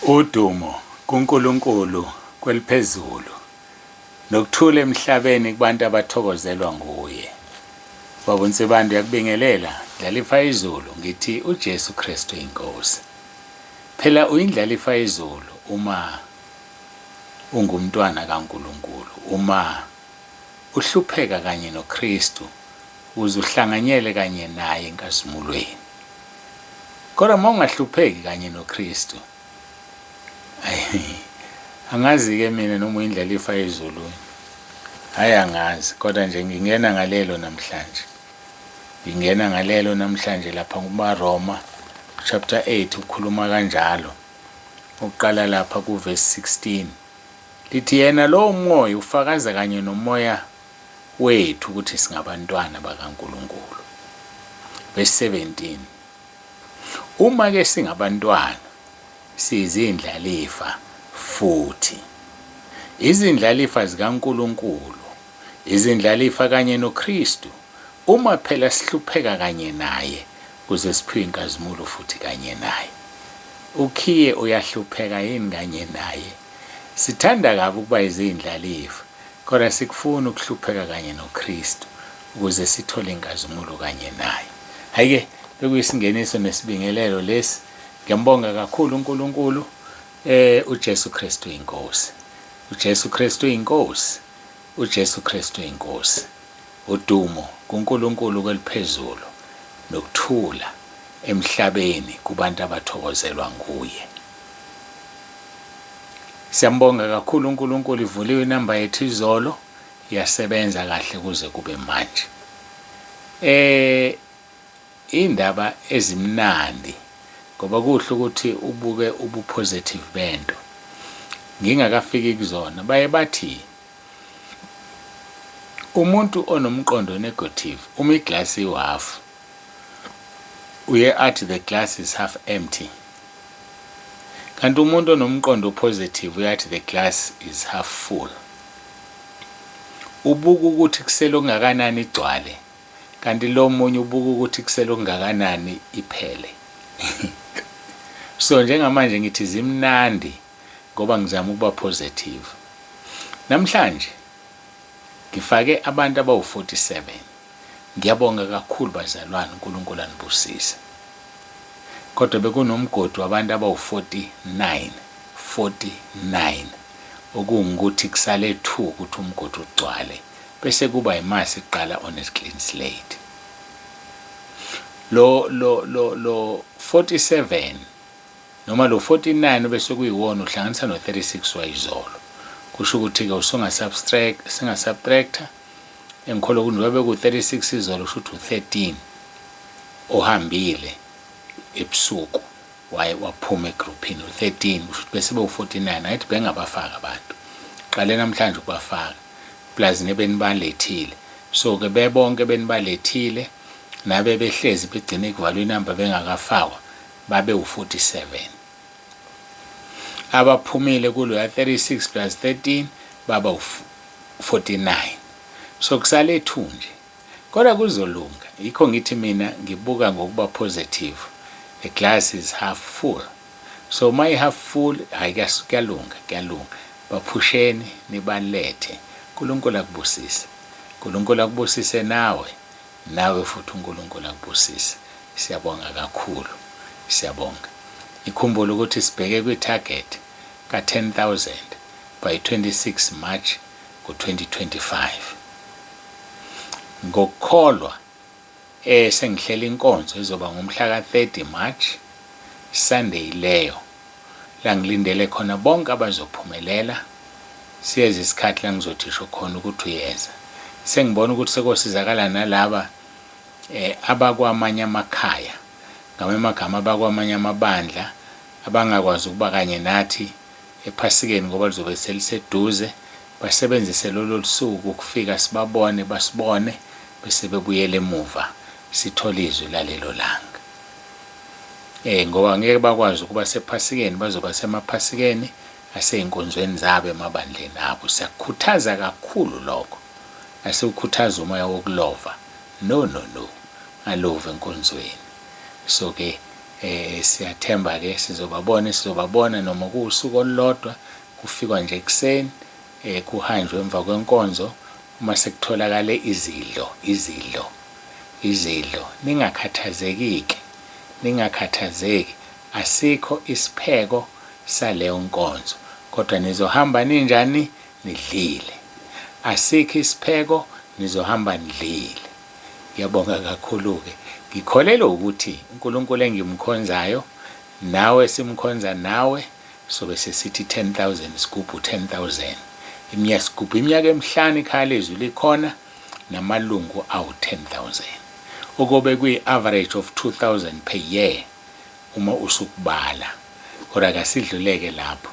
Udumo kuNkulunkulu kweliphezulu, nokuthula emhlabeni kubantu abathokozelwa nguye. Baba uNsibande uyakubingelela, Ndlalifa yezulu, ngithi uJesu Kristu iNkosi. Phela uyindlalifa yezulu uma ungumntwana kaNkulunkulu, uma uhlupheka kanye noKristu ukuze uhlanganyele kanye naye enkazimulweni. Kodwa uma ungahlupheki kanye noKristu, angazi-ke mina noma uyindlalifa ezulwini. Hhayi angazi, kodwa nje ngingena ngalelo namhlanje. Ngingena ngalelo namhlanje lapha kumaRoma chapter 8 ukhuluma kanjalo. Uqala lapha kuverse 16. Lithi yena lowo moya ufakaza kanye nomoya wethu ukuthi singabantwana bakaNkulunkulu. Verse 17. Uma ke singabantwana siyizindlalifa futhi. Izindlalifa zikaNkulunkulu, izindlalifa kanye noKristu, uma phela sihlupheka kanye naye kuze siphiwe inkazimulo futhi kanye naye. Ukhiye uyahlupheka yini kanye naye? Sithanda kabi ukuba izindlalifa, kodwa sikufuni ukuhlupheka kanye noKristu ukuze sithole inkazimulo kanye naye. Hhayi-ke, bekuyisingeniso nesibingelelo lesi. Ngiyambonga kakhulu uNkulunkulu, eh uJesu Kristu iNkosi. UJesu Kristu iNkosi. UJesu Kristu iNkosi. Udumo kuNkulunkulu kweliphezulu nokuthula emhlabeni kubantu abathokozelwa nguye. Siyambonga kakhulu uNkulunkulu ivuliwe inamba yethu izolo yasebenza kahle kuze kube manje. Eh indaba ezimnandi ngoba kuhle ukuthi ubuke ubupositive bento. Ngingakafiki kuzona baye bathi umuntu onomqondo negative uma iglasi iwu-half uye athi the glass is half empty. Kanti umuntu onomqondo positive uyathi the glass is half full. Ubuka ukuthi kusele okungakanani igcwale, kanti lo munye ubuka ukuthi kusele okungakanani iphele. So njengamanje ngithi zimnandi ngoba ngizama ukuba positive. Namhlanje ngifake abantu abawu-47. Ngiyabonga kakhulu bazalwane, uNkulunkulu anibusise. Kodwa bekunomgodi wabantu abawu-49, 49, okungukuthi kusale 2 ukuthi umgodi ugcwale, bese kuba yima siqala on a clean slate. Lo lo lo lo 47 noma lo 49 obese kuyiwona uhlanganisa no 36 wayizolo. Kusho ukuthi ke usunga subtract, singa subtracta engikholwa ukuthi njengoba beku-36 izolo kusho ukuthi u-13 ohambile ebusuku waye waphuma egruphini u-13 kusho ukuthi bese bewu-49 ayithi bengabafaka abantu qale namhlanje ukubafaka plus nebenibalethile so-ke bebonke benibalethile nabe behlezi begcine kuvalwa inamba bengakafakwa babe u-47 abaphumile kuloya 36 plus 13 baba u-49 so kusale 2 nje kodwa kuzolunga yikho ngithi mina ngibuka ngokuba positive the glass is half full so uma i-half full hayi kuyalunga kuyalunga baphusheni nibalethe uNkulunkulu akubusise uNkulunkulu akubusise nawe nawe futhi uNkulunkulu akubusise siyabonga kakhulu siyabonga ikhumbule ukuthi sibheke kwi-target ka-10000 by 26 March ngo-2025 ngokukholwa eh sengihlela inkonzo izoba ngomhla ka-30 March Sunday leyo la ngilindele khona bonke abazophumelela siyeza isikhathi la ngizothi sho khona ukuthi uyeza sengibona ukuthi sekosizakala nalaba eh abakwamanye amakhaya ngamanye amagama abakwamanye amabandla abangakwazi ukuba kanye nathi ephasikeni ngoba lizobe seliseduze basebenzise lolo lusuku ukufika sibabone basibone bese bebuyela emuva sithole izwi lalelo langa eh ngoba ngeke bakwazi ukuba sephasikeni bazoba semaphasikeni aseyinkonzweni zabo emabandleni abo siyakukhuthaza kakhulu lokho asiwukhuthaza umoya wokulova no no no alove enkonzweni so ke. Eh siyathemba ke sizobabona sizobabona noma kuwusuku olulodwa kufikwa nje ekuseni eh kuhanjwe emva kwenkonzo uma sekutholakale izidlo izidlo izidlo ningakhathazeki-ke ningakhathazeki asikho isipheko saleyo nkonzo kodwa nizohamba ninjani nidlile asikho isipheko nizohamba nidlile Ngiyabonga kakhulu-ke. Ngikholelwa ukuthi uNkulunkulu engimkhonzayo nawe simkhonza nawe sobe sesithi 10000 sigubhu 10000. Iminyaka sigubhu iminyaka emihlanu ikhaya lezwi likhona namalungu awu-10000. Okobe kuyi-average of 2000 per year uma usukubala. Kodwa kasidluleke lapho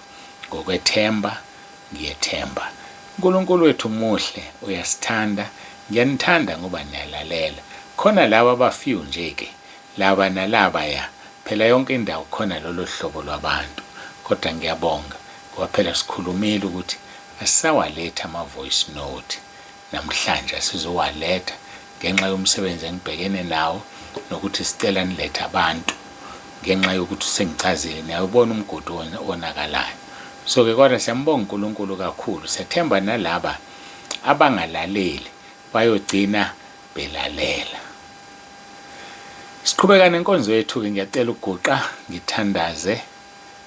ngokwethemba Ngiyethemba. UNkulunkulu wethu muhle, uyasithanda. Ngiyanithanda ngoba niyalalela. Khona laba aba few nje ke, laba nalaba ya. Phela yonke indawo khona lolo hlobo lwabantu. Kodwa ngiyabonga ngoba phela sikhulumile ukuthi asisawalethi ama voice note. Namhlanje asizowaletha ngenxa yomsebenzi engibhekene nawo nokuthi sicela nilethe abantu ngenxa yokuthi sengichazile niyawubona umgodi owonakalayo. So ke kodwa siyambonga uNkulunkulu kakhulu sethemba nalaba abangalaleli bayogcina belalela. Siqhubeka nenkonzo yethu ke ngiyacela ukuguqa ngithandaze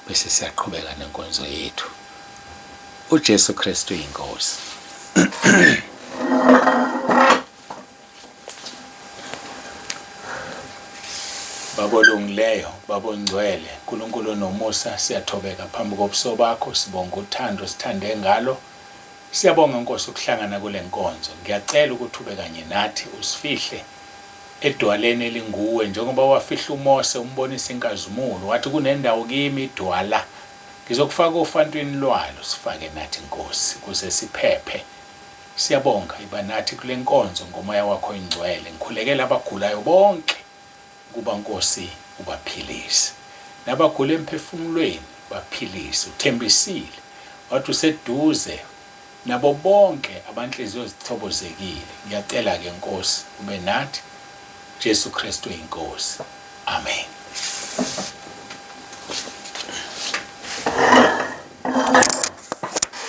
bese siyaqhubeka nenkonzo yethu. UJesu Kristu inkosi. Baba olungileyo, Baba ongcwele, uNkulunkulu onomusa, siyathobeka phambi kobuso bakho, sibonga uthando sithande ngalo. Siyabonga Nkosi ukuhlangana kule nkonzo. Ngiyacela ukuthi ube kanye nathi, usifihle edwaleni elinguwe njengoba wafihla uMose umbonisa inkazimulo wathi kunendawo kimi idwala ngizokufaka ofantwini lwalo sifake nathi Nkosi kuze siphephe siyabonga iba nathi kulenkonzo ngomoya wakho oyingcwele ngikhulekela abagulayo bonke ukuba Nkosi ubaphilise nabagula emphefumulweni baphilise uthembisile wathi useduze Nabo bonke abanhliziyo zichobozekile, ngiyacela-ke, Nkosi, ube nathi, Jesu Kristu iNkosi. Amen.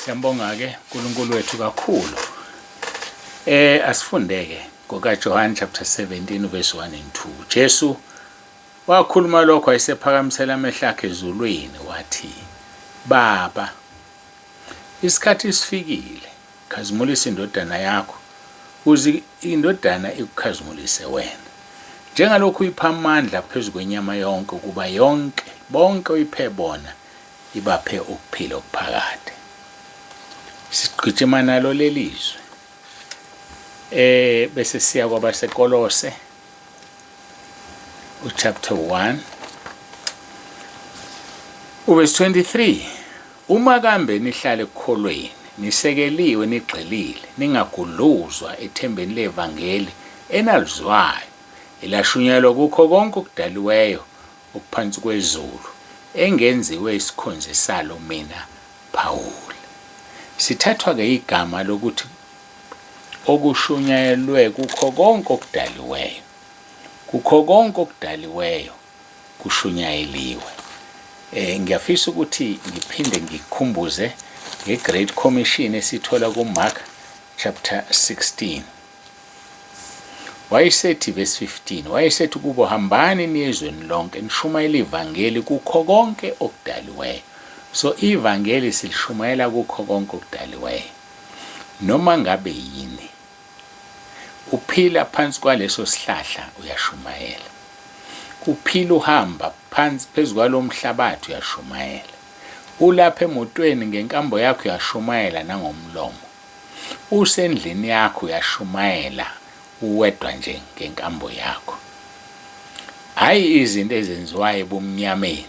Siyambonga-ke uNkulunkulu wethu kakhulu. Eh asifundeke ngokaJohn chapter 17 verse 1 and 2. Jesu wakhuluma lokho wayesephakamisela amehlo akhe ezulwini wathi, Baba, Isikhathi sifikile, khazimulisa iNdodana yakho, ukuze iNdodana ikukhazimulise wena. Njengalokhu uyipha amandla phezu kwenyama yonke ukuba yonke, bonke oyiphe bona, ibaphe ukuphila okuphakade. Sigijima nalo leli zwi. Eh bese siya kwabaseKolose uchapter 1 uverse 23 uma kambe nihlale ekukholweni nisekeliwe nigxilile ningagudluzwa ethembeni levangeli enalizwayo elashunyayelwa kukho konke okudaliweyo okuphansi kwezulu engenziwe isikhonzi salo mina Phawuli. Sithathwa-ke igama lokuthi okushunyayelwe kukho konke okudaliweyo. Kukho konke okudaliweyo kushunyayeliwe. Eh ngiyafisa ukuthi ngiphinde ngikukhumbuze nge-Great Commission esithola kuMark chapter 16. Wayesethi verse 15 wayesethi kubo hambani niye ezweni lonke nishumayele ivangeli kukho konke okudaliweyo. So ivangeli silishumayela kukho konke okudaliweyo. Noma ngabe yini. Uphila phansi kwaleso sihlahla uyashumayela. Uphila uhamba phansi phezu kwalomhlabathi uyashumayela. Ulapha emotweni ngenkambo yakho uyashumayela nangomlomo. Usendlini yakho uyashumayela uwedwa nje ngenkambo yakho. Hhayi izinto ezenziwayo ebumnyameni,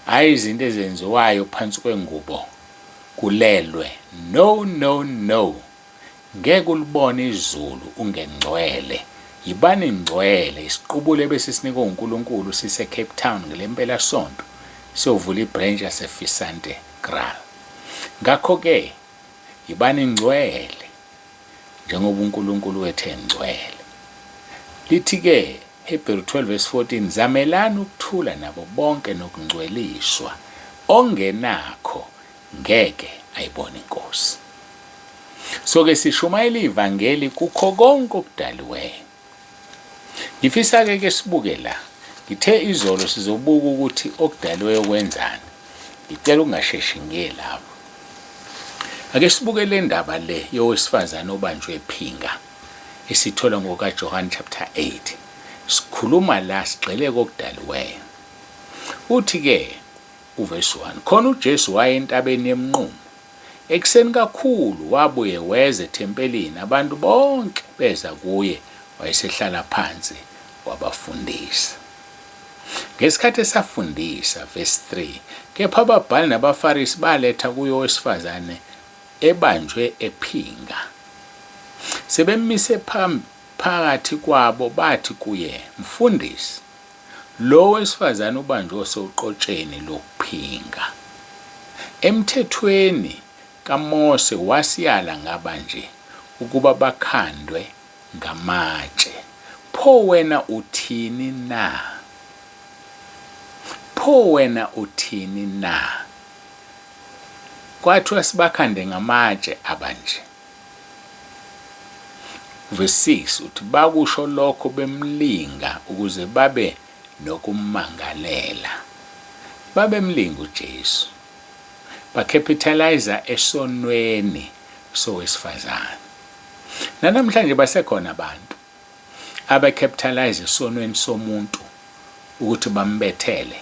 hhayi izinto ezenziwayo phansi kwengubo kulelwe. No, no, no. Ngeke ulibone izulu ungengcwele. Yibani ngcwele. Isiqubulo ebesisinikwe uNkulunkulu sise Cape Town ngelempelasonto siyovula ibranch yaseFisante Kraal. Ngakho-ke Yibani ngcwele njengoba uNkulunkulu wethu engcwele. Lithi-ke Hebheru 12 verse 14, Zamelani ukuthula nabo bonke nokungcweliswa, ongenakho ngeke ayibone iNkosi. So ke sishumayela ivangeli kukho konke okudaliweyo. Ngifisa ke ke sibuke la. Ngithe izolo sizobuka ukuthi okudaliweyo kwenzani. Ngicela ukungasheshi ngiye lapho. Ake sibuke le ndaba le yowesifazane obanjwe ephinga esithola ngokaJohane chapter 8. Sikhuluma la sigxile kokudaliweyo. Uthi ke uvesi 1, khona uJesu waye entabeni yemnqumo. Ekuseni kakhulu wabuye weza ethempelini, abantu bonke beza kuye, wayesehlala phansi wabafundisa. Ngesikhathi esafundisa, verse 3, kepha ababhali nabaFarisi baletha kuye owesifazane ebanjwe ephinga. Sebemmise phakathi kwabo bathi kuye, Mfundisi, lo wesifazane ubanjwe osoqotsheni lokuphinga. Emthethweni kaMose wasiyala ngabanje ukuba bakhandwe ngamatshe. Pho wena uthini na? Pho wena uthini na? Kwathiwa sibakhande ngamatshe abanje. Verse 6 uthi bakusho lokho bemlinga ukuze babe nokummangalela. Babemlinga uJesu. Bacapitalize esonweni sowesifazane. Nanamhlanje basekhona abantu abacapitalize esonweni somuntu ukuthi bambethele.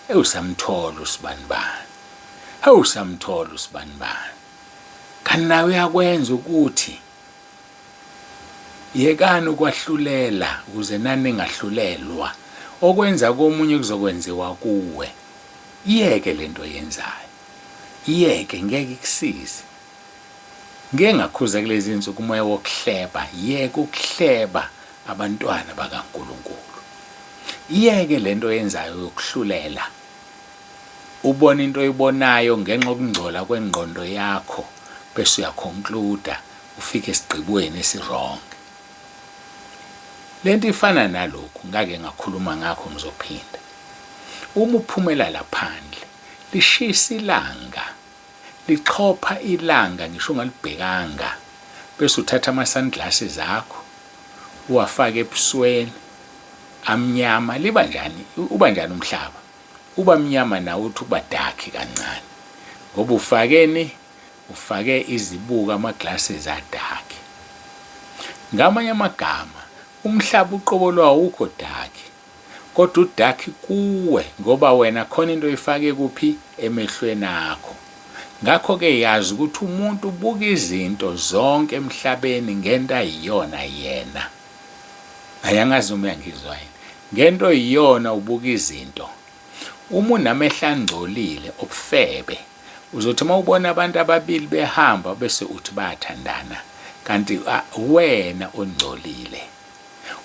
Ewusamthola usibanibani. Ewusamthola usibanibani. Kanti nawe uyakwenza ukuthi yekani ukwahlulela ukuze nani ningahlulelwa. Okwenza komunye kuzokwenziwa kuwe. Iyeke lento oyenzayo. Iyeke ngeke ikusize. Ngike ngakhuza kulezi insuku umoya wokuhleba, yeka ukuhleba abantwana bakaNkulunkulu. Iyeke lento oyenzayo yokuhlulela. Ubona into oyibonayo ngenxa yokungcola kwengqondo yakho bese uyaconcluda ufike esigqibweni esi-wrong. Lento ifana nalokhu ngake ngakhuluma ngakho ngizophinda. Uma uphumela la phandle lishisa ilanga, lixhopha ilanga ngisho ungalibhekanga bese uthatha ama-sunglasses akho uwafake ebusweni amnyama liba njani uba njani umhlaba? Uba mnyama nawe uthi ukuba dark kancane ngoba ufakeni ufake izibuko ama glasses a dark. Ngamanye amagama umhlaba uqobo lwawo awukho dark kodwa u dark kuwe ngoba wena khona into oyifake kuphi emehlweni akho. Ngakho ke yazi ukuthi umuntu ubuka izinto zonke emhlabeni ngento ayiyona yena. Hhayi angazi noma uyangizwa yini. Ngento iyona ubuka izinto. Uma unamehlo angcolile obufebe, uzothi uma ubona abantu ababili behamba bese uthi bayathandana kanti wena ongcolile.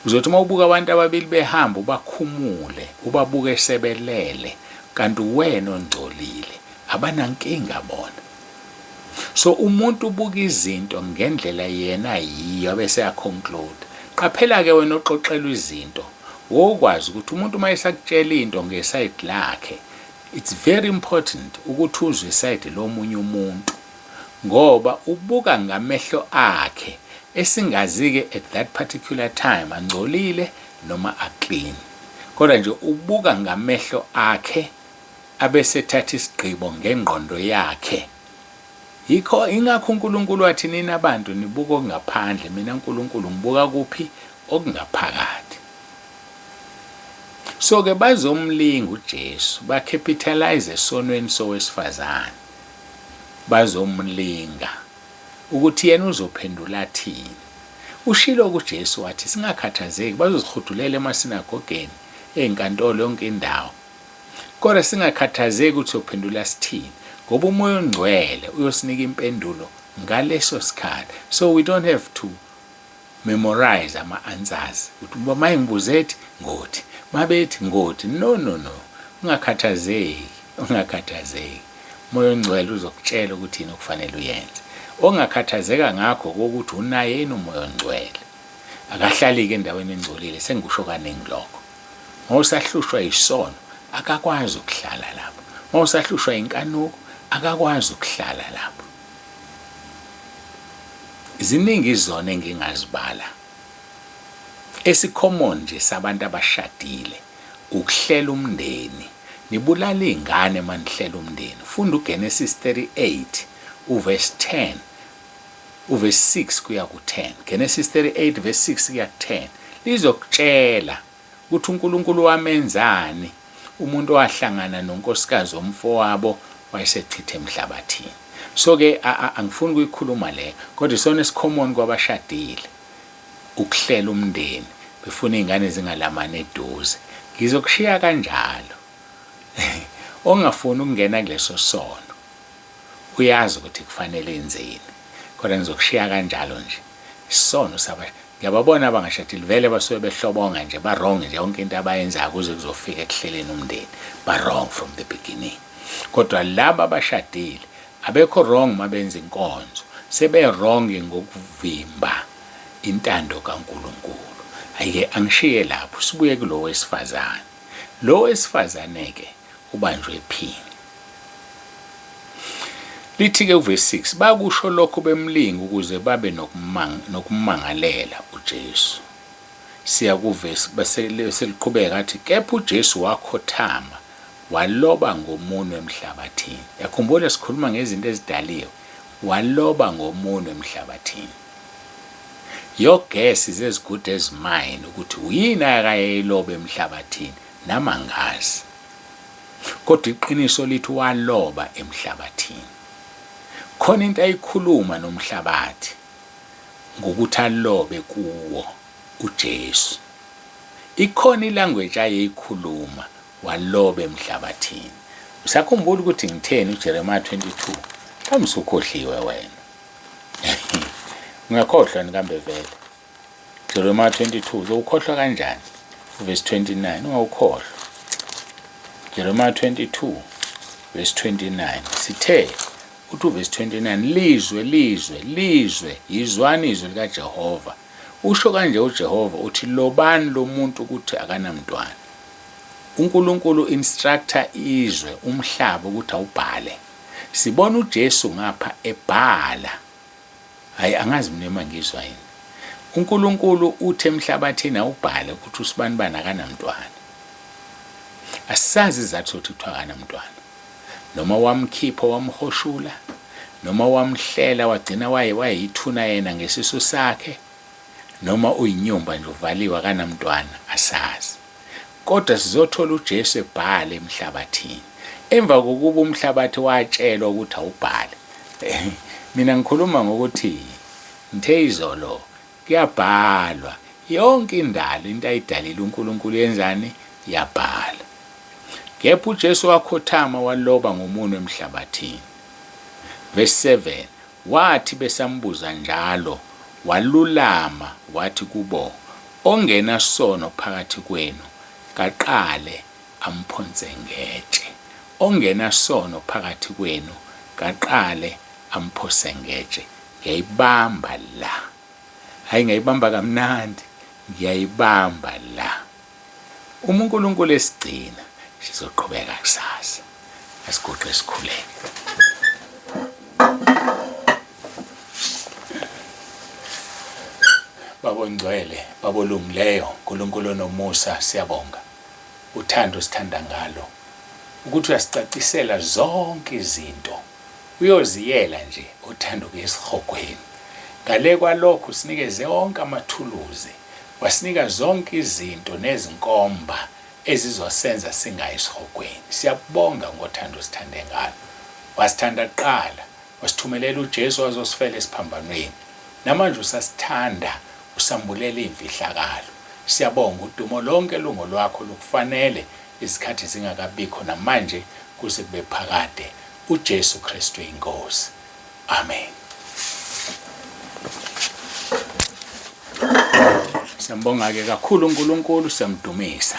Uzothi uma ubuka abantu ababili behamba ubakhumule, ubabuke sebelele kanti uwena ongcolile. Abanankinga bona. So umuntu ubuka izinto ngendlela yena ayiyo abese eyaconclude. Qaphela ke wena oxoxelwa izinto, wokwazi ukuthi umuntu uma esakutshela into ngesayidi lakhe, it's very important ukuthi uzwe isayidi lomunye umuntu ngoba ubuka ngamehlo akhe esingazi-ke at that particular time angcolile noma aclean. Kodwa nje ubuka ngamehlo akhe abesethatha isigqibo ngengqondo yakhe. Yikho ingakho uNkulunkulu wathi nina bantu nibuka okungaphandle, mina Nkulunkulu ngibuka kuphi? Okungaphakathi. So ke bazomlinga uJesu, bacapitalize esonweni sowesifazane. Bazomlinga ukuthi yena uzophendula athini. Ushilo kuJesu wathi singakhathazeki, bazozihudulela emasinagogeni, ezinkantolo yonke indawo. Kodwa singakhathazeki ukuthi siyophendula sithini, ngoba uMoya oNgcwele uyosinika impendulo ngaleso sikhathi. So we don't have to memorize ama-answers ukuthi uba maye ngibuze ethi ngothi mabethi ngothi no no no ungakhathazeki ungakhathazeki umoya ongcwele uzokutshela ukuthi yini okufanele uyenze ongakhathazeka ngakho kokuthi unaye yini umoya ongcwele. Akahlali-ke endaweni engcolile, sengikusho kaningi lokho. Uma usahlushwa yisono, akakwazi ukuhlala lapho. Uma usahlushwa yinkanuko, akakwazi ukuhlala lapho. Ziningi izono engingazibala. Esi-common nje sabantu abashadile ukuhlela umndeni. Nibulala iy'ngane uma nihlela umndeni. Funda uGenesis 38 uverse 10 uverse 6 kuya ku-10. Genesis 38 verse 6 kuya ku-10 lizokutshela ukuthi uNkulunkulu wamenzani umuntu owahlangana nonkosikazi womfowabo wayesechitha emhlabathini. So ke angifuni ukuyikhuluma le, kodwa isona esicommon kwabashadile ukuhlela umndeni befuna iy'ngane zingalamani eduze. Ngizokushiya kanjalo. Ongafuni ukungena kuleso sono uyazi ukuthi kufanele enzeni, kodwa ngizokushiya kanjalo nje. Isono saba ngiyababona abangashadile vele basuke behlobonga nje ba wrong nje yonke into abayenzayo kuze kuzofika ekuhleleni umndeni ba wrong from the beginning. Kodwa laba abashadile abekho wrong mabenza inkonzo sebe wrong ngokuvimba intando kaNkulunkulu. Ayike angishiye lapho sibuye kulo wesifazane. Lo wesifazane ke ubanjwe ephinga. Lithi-ke uvesi 6, bakusho lokho bemlinga ukuze babe nokumangalela uJesu. Siya kuvesi bese seliqhubeka athi, kepha uJesu wakhothama waloba ngomunwe emhlabathini. Yakhumbula sikhuluma ngezinto ezidaliwe, waloba ngomunwe emhlabathini. Your guess is as good as mine ukuthi uyini akayeyiloba emhlabathini, nami angazi. Kodwa iqiniso lithi waloba emhlabathini. Khona into ayikhuluma nomhlabathi ngokuthi alobe kuwo uJesu. Ikhona ilanguage ayeyikhuluma waloba emhlabathini. Usakhumbula ukuthi ngitheni uJeremiah 22? Mhlawumbe usukhohliwe wena. Ungakhohlwa ni kambe vele? Jeremiah 22 uzowukhohlwa kanjani uverse 29 ungawukhohlwa. Jeremiah 22 verse 29 sithe uthi uverse 29 lizwe lizwe lizwe yizwani izwi likaJehova usho kanje uJehova uthi lobani lomuntu ukuthi akanamntwana. UNkulunkulu instructor izwe umhlaba ukuthi awubhale. Sibona uJesu ngapha ebhala. Hayi angazi mina uma ngizwa yini. UNkulunkulu uthi emhlabathini awubhale ukuthi usibanibani akanamntwana. Asazi izathu sokuthi kuthiwa akanamntwana. Noma wamkhipha wamhoshula, noma wamhlela wagcina waye wayithuna yena ngesisu sakhe, noma uyinyumba nje uvaliwe akanamntwana asazi. Kodwa sizothola uJesu ebhala emhlabathini. Emva kokuba umhlabathi watshelwa ukuthi awubhale. Mina ngikhuluma ngokuthi ngithe izolo kuyabhalwa yonke indalo into ayidalile uNkulunkulu yenzani yabhala. Kepha uJesu wakhothama waloba ngomunwe emhlabathini. Verse 7 Wathi besambuza njalo, walulama wathi kubo, Ongenasono phakathi kwenu kaqale amphonse ngetshe. Ongenasono phakathi kwenu kaqale amphose ngetshe. Ngiyayibamba la. Hhayi ngiyayibamba kamnandi, ngiyayibamba la. Uma uNkulunkulu esigcina, sizoqhubeka kusasa. Asiguqe sikhuleke. Baba ongcwele, Baba olungileyo, uNkulunkulu onomusa, siyabonga uthando osithanda ngalo ukuthi uyasicacisela zonke izinto. Uyoziyela nje uthando kuye esihogweni. Ngale kwalokho usinikeze onke amathuluzi, wasinika zonke izinto nezinkomba ezizosenza singayi esihogweni. Siyakubonga ngothando osithande ngalo. Wasithanda kuqala, wasithumelela uJesu wazosifela esiphambanweni. Namanje usasithanda, usambulela iy'mfihlakalo. Siyabonga, udumo lonke lungolwakho lukufanele izikhathi zingakabikho namanje kuze kube phakade. UJesu Kristu iNkosi. Amen. Siyambonga-ke kakhulu uNkulunkulu, siyamdumisa.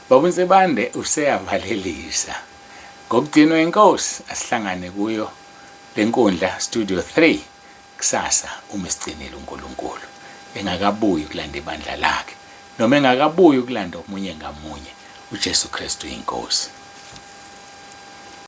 Baba uNsibande useyavalelisa. Ngokugcinwa inkosi asihlangane kuyo lenkundla Studio 3 kusasa uma esigcinile uNkulunkulu. Engakabuyi ukulanda ibandla lakhe, noma engakabuyi ukulanda omunye ngamunye, uJesu Kristu iNkosi.